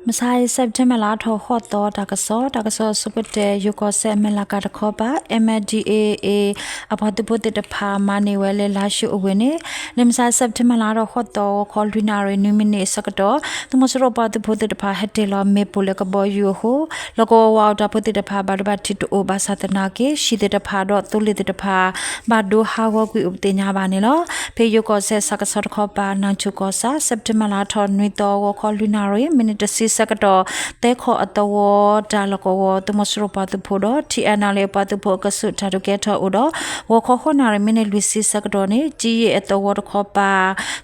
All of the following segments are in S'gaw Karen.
မဆါအံၤ September လါထီၣ်ဃိးသီ တၢ်ကစီၣ်, တၢ်ကစီၣ်အဆိကတၢၢ် ယိၤကီၢ်စဲၣ် အမဲၢ်လးကၤတခီပၤ M N D A A အပှၤသုးဖိသ့ၣ်တဖၣ် မၤန့ၢ်ဝဲလၢ လါၡိအဝ့ၢ်န့ၣ် လၢမဆါ September လါထီၣ်ဃိးသီ ဂီၤခီလွံၢ်နၣ်ရံၣ်နွံမံးနံးအဆၢကတီၢ် သုးမီၤစိရိၤပှၤသုးဖိသ့ၣ်တဖၣ် ဟဲတ့ၢ်လီၤမ့ၣ်ပိၢ်လၢကဘီယူၤအဃိ လီၢ်ကဝီၤဝးအိၣ်တၢ်ဖိသ့ၣ်တဖၣ် ဘၣ်ဒိဘၣ်ထံးတအိၣ်ဘၣ်ဆၣ်သနာ်က့ ဟံၣ်သ့ၣ်တဖၣ်ဒီးသိလ့ၣ်သ့ၣ်တဖၣ် ဘၣ်ဒိဟးဂီၤကွံာ်အိၣ်ပသ့ၣ်ညါဘၣ်န့ၣ်လီၤ. ဖဲယိၤကီၢ်စဲၣ်ဆၣ်ကဆီတခီပၤ နၢ်ဆိၣ်ကီၢ်ဆၣ် September လါထီၣ်နွံသီ ဂီၤခီလွံၢ်နၣ်ရံၣ် မံးနံးတဆံဆၢကတီၢ် သဲခီၣ်အသဝီတၢ်လီၢ်ကဝီၤ သုးမီၤစိရိၤပှၤသုးဖိဒီး T N L A အပှၤသုးဖိအကဆူးတၢ်ဒုးကဲထီၣ်အိၣ်ဒီး ဂီၤခီဃိးနၣ်ရံၣ် မံးနံးလွံၢ်ဆံဆၢကတီၢ်န့ၣ် ကၠံယ့ၣ်အသဝီတခီပၤ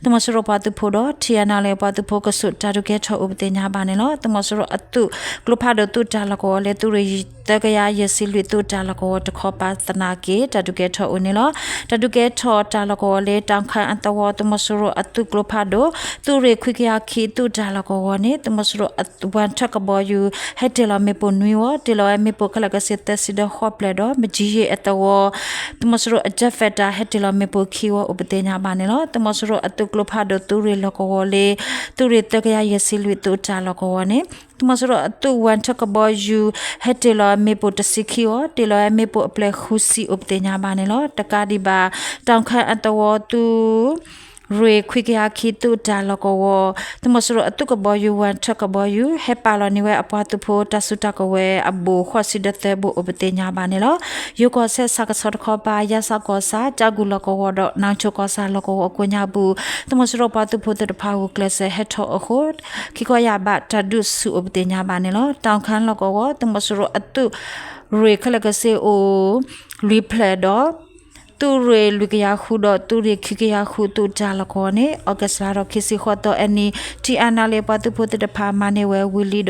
သုးမီၤစိရိၤပှၤသုးဖိဒီး T N L A အပှၤသုးဖိအကဆူးတၢ်ဒုးကဲထီၣ်အိၣ်ပသ့ၣ်ညါဘၣ်န့ၣ်လီၤ. သုးမီၤစိရိၤအသုးကျိဖးဒိၣ်သုးတၢ်လီၢ်ကဝီၤလၢ သုးရ့ၣ်သၢကယၤယဲၢ်ဆံလွံၢ် သုးတၢ်လီၢ်ကဝီၤတခီပၤသနာ်က့ တၢ်ဒုးကဲထီၣ်အိၣ်န့ၣ်လီၤ. တၢ်ဒုးကဲထီၣ်တၢ်လီၢ်ကဝီၤလၢ တၢ်ခၢၣ်အသဝီ သုးမီၤစိရိၤအသုးကျိဖးဒိၣ် သုးရ့ၣ်ခွံကယၤခံ သုးတၢ်လီၢ်ကဝီၤန့ၣ် သုးမီၤစိရိၤအဝၣ်ထၢၣ်ကဘီယူၤ ဟဲတ့ၢ်လီၤမ့ၣ်ပိၢ်နွံဝီ တ့ၢ်လီၤဝဲမ့ၣ်ပိၢ်ခဲလၢာ်ကဆ့သၢဆံဒီးဃိးဖျၢၣ်ဒီး မကၠံယ့ၣ်အသဝီ သုးမီၤစိရိၤအ jet fighter ဟဲတ့ၢ်လီၤမ့ၣ်ပိၢ်ခံဝီအိၣ်ပသ့ၣ်ညါဘၣ်န့ၣ်လီၤ. သုးမီၤစိရိၤအသုးကျိဖးဒိၣ်သုးရ့ၣ်လီၢ်ကဝီၤလၢ သုးရ့ၣ်သၢကယၤယဲၢ်ဆံလွံၢ် သုးတၢ်လီၢ်ကဝီၤန့ၣ် သုးမီၤစိရိၤအသုးဝၣ်ထၢၣ်ကဘီယူၤ ဟဲတ့ၢ်လီၤမ့ၣ်ပိၢ်တဆံခံဝီ တ့ၢ်လီၤဝဲမ့ၣ်ပိၢ်အပျဲၢ်ဃုဆံအိၣ်ပသ့ၣ်ညါဘၣ်န့ၣ်လီၤ. တကးဒံးဘၣ် တၢ်ခၢၣ်အသဝီ သုးရ့ၣ်ခွံကယၤခံ သုးတၢ်လီၢ်ကဝီၤ သုးမီၤစိရိၤအသုးကဘီယူၤ ဝၣ်ထၢၣ်ကဘီယူၤ ဟဲပာ်လီၤန့ၢ်ဝဲအပှၤသုးဖိတၢ်စုတၢ်ကဝဲၤအဘူး ဃိးဆံဒီးသၢဘူးအိၣ်ပသ့ၣ်ညါဘၣ်န့ၣ်လီၤ. ယိၤကီၢ်စဲၣ်ဆၣ်ကဆီတခီပၤ ယါစးကီၢ်ဆၣ် ကၠါကူၣ်လီၢ်ကဝီၤဒီး နၢ်ဆိၣ်ကီၢ်ဆၣ်လီၢ်ကဝီၤအကိးညါပူၤ သုးမီၤစိရိၤပှၤသုးဖိသ့ၣ်တဖၣ်ဂုာ်ကျဲးစၢးဟဲထီၣ်အဃိ ခံခီယၢ်ဘးတၢ်ဒုးဆူၣ်အိၣ်ပသ့ၣ်ညါဘၣ်န့ၣ်လီၤ. တၢ်ခၢၣ်လီၢ်ကဝီၤ သုးမီၤစိရိၤအသုးရ့ၣ်ခဲလၢာ်ကဆ့အိၣ် လွံၢ်ဖျၢၣ်ဒီး သုးရ့ၣ်လွံၢ်ကယၤဃုဒီး သုးရ့ၣ်ခံကယၤဃု သုးတၢ်လီၢ်ကဝီၤန့ၣ် August လါထီၣ်ခံဆံဃိးသီအနံၤ T N L A ပှၤသုးဖိသ့ၣ်တဖၣ်မၤန့ၢ်ဝဲဝံၤလံဒီး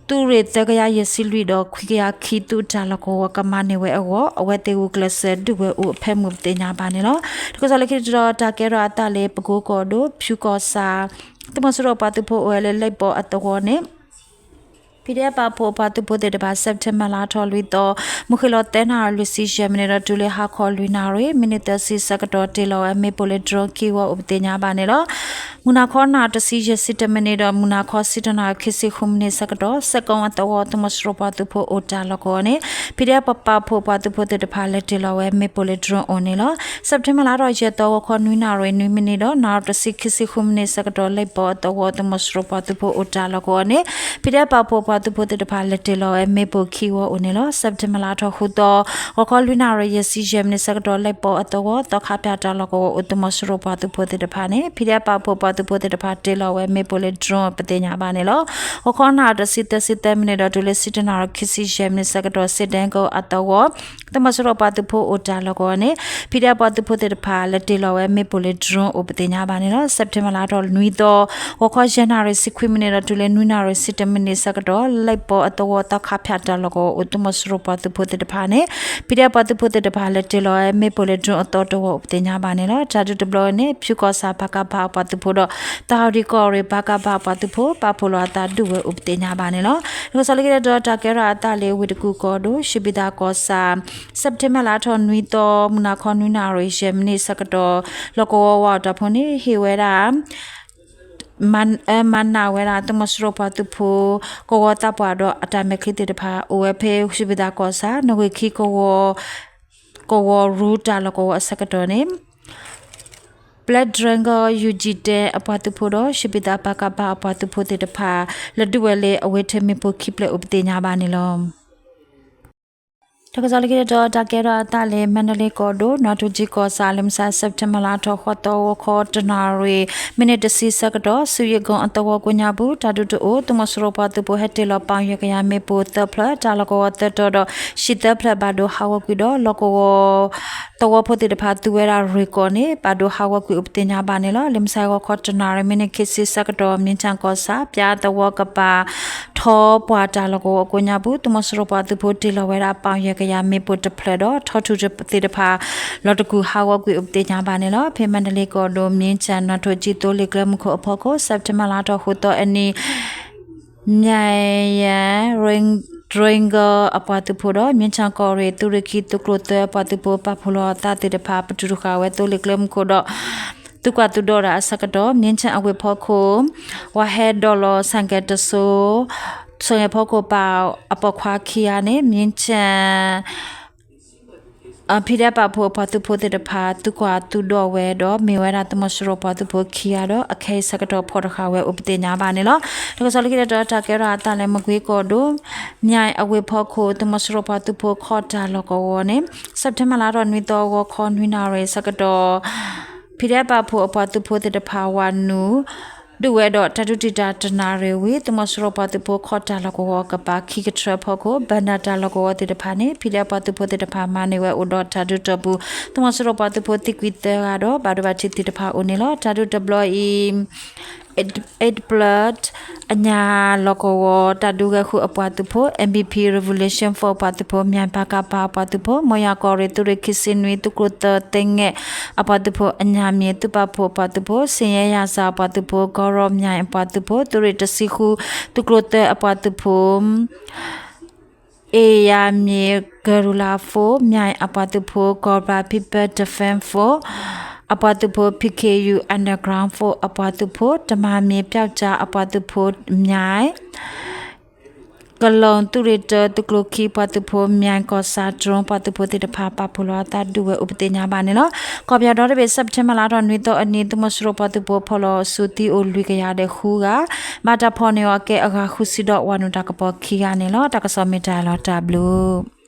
သုးရ့ၣ်သၢကယၤယဲၢ်ဆံလွံၢ်ဒီး ခွံကယၤခံ သုးတၢ်လီၢ်ကဝီၤကမၤန့ၢ်ဝဲအဂီၢ် အဝဲသ့ၣ်ဂုာ်ကျဲးစၢးဒုးဝဲအိၣ်အဖၢမုၢ်ပသ့ၣ်ညါဘၣ်န့ၣ်လီၤ. တၢ်ကစီၣ်လၢခံတတီၤ တၢ်ကဲထီၣ်အသးလၢ ပကိကီၢ်ဒိၣ် ဖၠူကီၢ်ဆၣ် သုးမီၤစိရိၤပှၤသုးဖိအိၣ်ဝဲလၢ လ့ၣ်ပီအသဝီန့ၣ် P D F ပာ်ဖှိၣ်ပှၤသုးဖိသ့ၣ်တဖၣ် September လါထီၣ်လွံၢ်သီ မုၢ်ဃ့ၢ်လီၤသၢနၣ်ရံၣ်လွံၢ်ဆံယဲၢ်မံးနံးဒီး တုၤလၢဟါခီလွံၢ်နၣ်ရံၣ် မံးနံးသၢဆံဆၢကတီၢ် တ့ၢ်လီၤဝဲမ့ၣ်ပိၢ်လၢ drone ခံဝီအိၣ်ပသ့ၣ်ညါဘၣ်န့ၣ်လီၤ. မုၢ်နၤခီနၣ်ရံၣ်တဆံယဲၢ်ဆံတမံးနံးဒီး မုၢ်နၤခီဆံတၢနၣ်ရံၣ်ခံဆံဃုမံးနံးဆၢကတီၢ် စဲးကိအသဝီ သုးမီၤစိရိၤပှၤသုးဖိအိၣ်တၢ်လီၢ်ကဝီၤန့ၣ် P D F ပပာ်ဖှိၣ်ပှၤသုးဖိသ့ၣ်တဖၣ် လဲၤတ့ၢ်လီၤဝဲမ့ၣ်ပိၢ်လၢ drone အိၣ်န့ၣ်လီၤ. September လါထီၣ်ယဲၢ်သီ ဂီၤခီနွံနၣ်ရံၣ်နွံမံးနံးဒီး နၣ်ရံၣ်တဆံခံဆံဃုမံးနံးဆၢကတီၢ် လ့ၣ်ပီအသဝီ သုးမီၤစိရိၤပှၤသုးဖိအိၣ်တၢ်လီၢ်ကဝီၤန့ၣ် P D F ပာ်ဖှိၣ်ပှၤသုးဖိသ့ၣ်တဖၣ် လဲၤတ့ၢ်လီၤဝဲမ့ၣ်ပိၢ်ခံဝီအိၣ်န့ၣ်လီၤ. September လါထီၣ်ဃုသီ ဂီၤခီလွံၢ်နၣ်ရံၣ်ယဲၢ်ဆံယဲၢ်မံးနံးဆၢကတီၢ် လ့ၣ်ပီအသဝီ သီခါဖၠၣ်တၢ်လီၢ်ကဝီၤအိၣ် သုးမီၤစိရိၤပှၤသုးဖိသ့ၣ်တဖၣ်န့ၣ် P D F ပာ်ဖှိၣ်ပှၤသုးဖိသ့ၣ်တဖၣ် တ့ၢ်လီၤဝဲမ့ၣ်ပိၢ်လၢ drone ပသ့ၣ်ညါဘၣ်န့ၣ်လီၤ. ဂီၤခီနၣ်ရံၣ်တဆံသၢဆံသၢမံးနံးဒီး တုၤလၢဆံတၢနၣ်ရံၣ်ခံဆံယဲၢ်မံးနံးဆၢကတီၢ် စ့းဒဲကီအသဝီ သုးမီၤစိရိၤပှၤသုးဖိအိၣ်တၢ်လီၢ်ကဝီၤန့ၣ် P D F ပှၤသုးဖိသ့ၣ်တဖၣ် လဲၤတ့ၢ်လီၤဝဲမ့ၣ်ပိၢ်လၢ drone အိၣ်ပသ့ၣ်ညါဘၣ်န့ၣ်လီၤ. September လါထီၣ်နွံသီ ဂီၤခီယဲၢ်နၣ်ရံၣ်ဆံခွံမံးနံးဒီး တုၤလၢနွံနၣ်ရံၣ်ဆံတၢမံးနံးဆၢကတီၢ် လ့ၣ်ပီအသဝီ သီခါဖၠၣ်တၢ်လီၢ်ကဝီၤအိၣ် သုးမီၤစိရိၤပှၤသုးဖိသ့ၣ်တဖၣ်န့ၣ် P D F ပှၤသုးဖိသ့ၣ်တဖၣ် လဲၤတ့ၢ်လီၤဝဲမ့ၣ်ပိၢ်လၢ drone အသီတဝီအိၣ်ပသ့ၣ်ညါဘၣ်န့ၣ်လီၤ. တၢ်ဒုးတဘျီန့ၣ် ဖၠူကီၢ်ဆၣ် ပကဖ အပှၤသုးဖိဒီး သၣ်ဟီၣ်ဒံကီၢ်ရ့ၣ် ပကဖ အပှၤသုးဖိ ပာ်ဖှိၣ်လီၤအသးဒုးဝဲအိၣ်ပသ့ၣ်ညါဘၣ်န့ၣ်လီၤ. တၢ်ကစီၣ်လၢခံတတီၤ တၢ်ကဲထီၣ်အသးလၢ ဝ့ၢ်တကူၣ်ကီၢ်ဒိၣ် ၡံဘံၣ်သၣ်ကီၢ်ဆၣ် September လါထီၣ်နွံသီ မုၢ်နၤခီနွံနၣ်ရံၣ်ယဲၢ်မံးနံးဆၢကတီၢ် လီၢ်ကဝီၤဝးအိၣ်တၢ်ဖိန့ၣ် ဟ့ၣ်ဝဲဒၣ် မၤနးဝဲဒၣ် သုးမီၤစိရိၤပှၤသုးဖိ ကဝီၤသးပှၢ်ဒီးအတၢ်မဲာ်ချံသ့ၣ်တဖၣ် အိၣ်ဝဲဖဲ ၡံဘံၣ်သၣ်ကီၢ်ဆၣ် နဂ့ၢ်ခံကဝီၤ ကဝီၤရူတၢ်လီၢ်ကဝီၤအဆၢကတီၢ်န့ၣ် Black Dragon U G ten အပှၤသုးဖိဒီး ၡံဘံၣ်သၣ် ပကဖ အပှၤသုးဖိသ့ၣ်တဖၣ် လဲၤဒုးဝဲလၢအဝဲထဲမ့ၣ်ပိၢ်ခံဖျၢၣ်အိၣ်ပသ့ၣ်ညါဘၣ်န့ၣ်လီၤ. တၢ်ကစီၣ်လၢခံတတီၤ တၢ်ကဲထီၣ်အသးလၢ မါဒလ့ကီၢ်ဒိၣ် နီၣ်ထိၣ်ကၠံကီၢ်ဆၣ် လၢမဆါ September လါထီၣ်ဃိးသီ ဂီၤခီတနၣ်ရံၣ် မံးနံးတဆံဆၢကတီၢ် ဆူယ့ၣ်ကိအသဝီကိးညါပူၤ တၢ်ဒုးတအိၣ် သုးမီၤစိရိၤပှၤသုးဖိဟဲတ့ၢ်လီၤပီၣ်ယဲၢ်ကယၤမ့ၣ်ပိၢ်သၢဖျၢၣ် တၢ်လီၢ်ကဝီၤသၢတီၤဒီး ဟံၣ်သၢဖျၢၣ်ဘၣ်ဒိဟးဂီၤကွံာ်ဒီး လီၢ်ကဝီၤ သဝီဖိသ့ၣ်တဖၣ်သူဝဲဒၣ်ရ့ၣ်ကီၢ်န့ၣ် ဘၣ်ဒိဟးဂီၤကွံာ်အိၣ်ပသ့ၣ်ညါဘၣ်န့ၣ်လီၤ. လၢမဆါဂီၤခီတနၣ်ရံၣ် မံးနံးခံဆံဆၢကတီၢ် မ့ၢ်ဆၣ်ကီၢ်ဆၣ် ပၠါသဝီကပၤ ထီပှၢ်တၢ်လီၢ်ကဝီၤအကိးညါပူၤ သုးမီၤစိရိၤပှၤသုးဖိတ့ၢ်လီၤဝဲဒၣ်ပီၣ်ယဲၢ်ကယၤမ့ၣ်ပိၢ်တဖျၢၣ်ဒီး ထီထူၣ်သ့ၣ်တဖၣ် လီၤတကူၣ်ဟးဂီၤကွံာ်အိၣ်ပသ့ၣ်ညါဘၣ်န့ၣ်လီၤ. ဖဲမါဒလ့ကီၢ်ဒိၣ် မ့ၢ်ဆၣ် နီၣ်ထိၣ်ကၠံသိလ့ၣ်ကျဲမုၢ်ခိၣ်အဖီခိၣ် September လါထီၣ်ဃိးသီအနံၤ မၠဲၣ်ယဲၣ် ရ့ၣ်ကၠံအပှၤသုးဖိဒီး မ့ၢ်ဆၣ်ကီၢ်ရ့ၣ် သုးရ့ၣ်ခံ သုးကျိၤသၢအပှၤသုးဖိ ပာ်ဖှိၣ်လီၤအသးသ့ၣ်တဖၣ် ပတုာ်တဃာ်ဝဲသိလ့ၣ်ကျဲမုၢ်ခိၣ်ဒီး သုကွၢ်သုဒီးတၢ်အဆၢကတီၢ် မြင်းခြံ အဝ့ၢ်ဖီခိၣ် ဝၤဟဲဒိးလီၤ ဆိုင်ကယ် တစိၤ ဆိုင်ကယ် ဖီခိၣ်ပာ်အပိာ်ခွါခံဂၤန့ၣ် မြင်းခြံ PDF ပာ်ဖှိၣ်အပှၤသုးဖိသ့ၣ်တဖၣ် သုကွၢ်သုဒီးဝဲဒီး မ့ၢ်ဝဲဒၣ်သုးမီၤစိရိၤပှၤသုးဖိခံဂၤဒီး အခဲအံၤဆၢကတီၢ်ဖီၣ်တဃာ်ဝဲအိၣ်ပသ့ၣ်ညါဘၣ်န့ၣ်လီၤ. တၢ်ကစီၣ်လၢခံတတီၤ တၢ်ကဲထီၣ်အသးလၢ မကွ့ကီၢ်ဒိၣ် မြိုင် အဝ့ၢ်ဖီခိၣ် သုးမီၤစိရိၤပှၤသုးဖိခီၣ်တၢ်လီၢ်ကဝီၤန့ၣ် စဲးပထ့ဘၢၣ်လါထီၣ်နွံသီ ဂီၤခီနွံနၣ်ရံၣ်ဆၢကတီၢ် PDF ပာ်ဖှိၣ်အပှၤသုးဖိသ့ၣ်တဖၣ် ဝၤနုာ် ဒုးဝဲဒီးတၢ်ဒုးတံာ်တာ်တနၣ်ရံၣ်ဝံၤ သုးမီၤစိရိၤပှၤသုးဖိခီၣ်တၢ်လီၢ်ကဝီၤအကပၤ ခံကထြၢဖီခိၣ် ဘၢၣ်နၢ်တၢ်လီၢ်ကဝီၤသ့ၣ်တဖၣ်န့ၣ် PDF ပှၤသုးဖိသ့ၣ်တဖၣ်မၤန့ၢ်ဝဲအိၣ်ဒီးတၢ်ဒုးတီၢ်ပူၤ သုးမီၤစိရိၤပှၤသုးဖိသံကွံာ်သၢဂၤဒီး ဘၣ်ဒိဘၣ်ထံးသ့ၣ်တဖၣ်အိၣ်န့ၣ်လီၤ. တၢ်ဒုးတဘျီအံၤ Edinburgh အညၣ်လီၢ်ကဝီၤ တၢ်ဒုးဂဲၤဃုာ်အပှၤသုးဖိ MBP Revolution Force အပှၤသုးဖိ မြိုင် ပကဖ အပှၤသုးဖိ မိၢ်ယၤကီၢ်ရ့ၣ် သုးရ့ၣ်ခံဆံနွံ သုးကျိၤသၢသ့ငဲၢ် အပှၤသုးဖိ အညၣ်မ့ၢ်သုးပာ်ဖှိၣ်အပှၤသုးဖိ စ့ၣ်ယဲယၤစၢ်အပှၤသုးဖိ ကီၢ်ရီၣ် မြိုင် အပှၤသုးဖိ သုးရ့ၣ်တဆံဃု သုးကျိၤသၢအပှၤသုးဖိ အ့ၣ်ယၤမ့ၢ် Guerrilla Force မြိုင် အပှၤသုးဖိ Cobra People Defense Force အပှၤသုးဖိ PKU Underground Force အပှၤသုးဖိ တမၤမ့ၢ် ပျောက်ကျား အပှၤသုးဖိ မြိုင် ကလူးသုးရ့ၣ်တၢ သုးကျိၤခံပှၤသုးဖိ မြိုင် ကီၢ်ဆၣ် drone ပှၤသုးဖိသ့ၣ်တဖၣ် ပာ်ဖှိၣ်လီၤအသးဒုးဝဲအိၣ်ပသ့ၣ်ညါဘၣ်န့ၣ်လီၤ. ကီၢ်ပယီၤဒီတဘ့ၣ် စဲးပထ့ဘၢၣ်လါထီၣ်နွံသီအနံၤ သုးမီၤစိရိၤပှၤသုးဖိဖီၣ်လီၤစုသံအိၣ်လွံၢ်ကယၤဒီးဃုဂၤ ဘၣ်တၢ်ဖီၣ်န့ၢ်အီၤကဲအဂၤဃုဆံဒီး ဝၤနုာ်တၢ်ကပီၤခံဂၤန့ၣ်လီၤ. တၢ်ကစီၣ်မ့ၢ်တၢ်လီၤတၢ်ဘျုး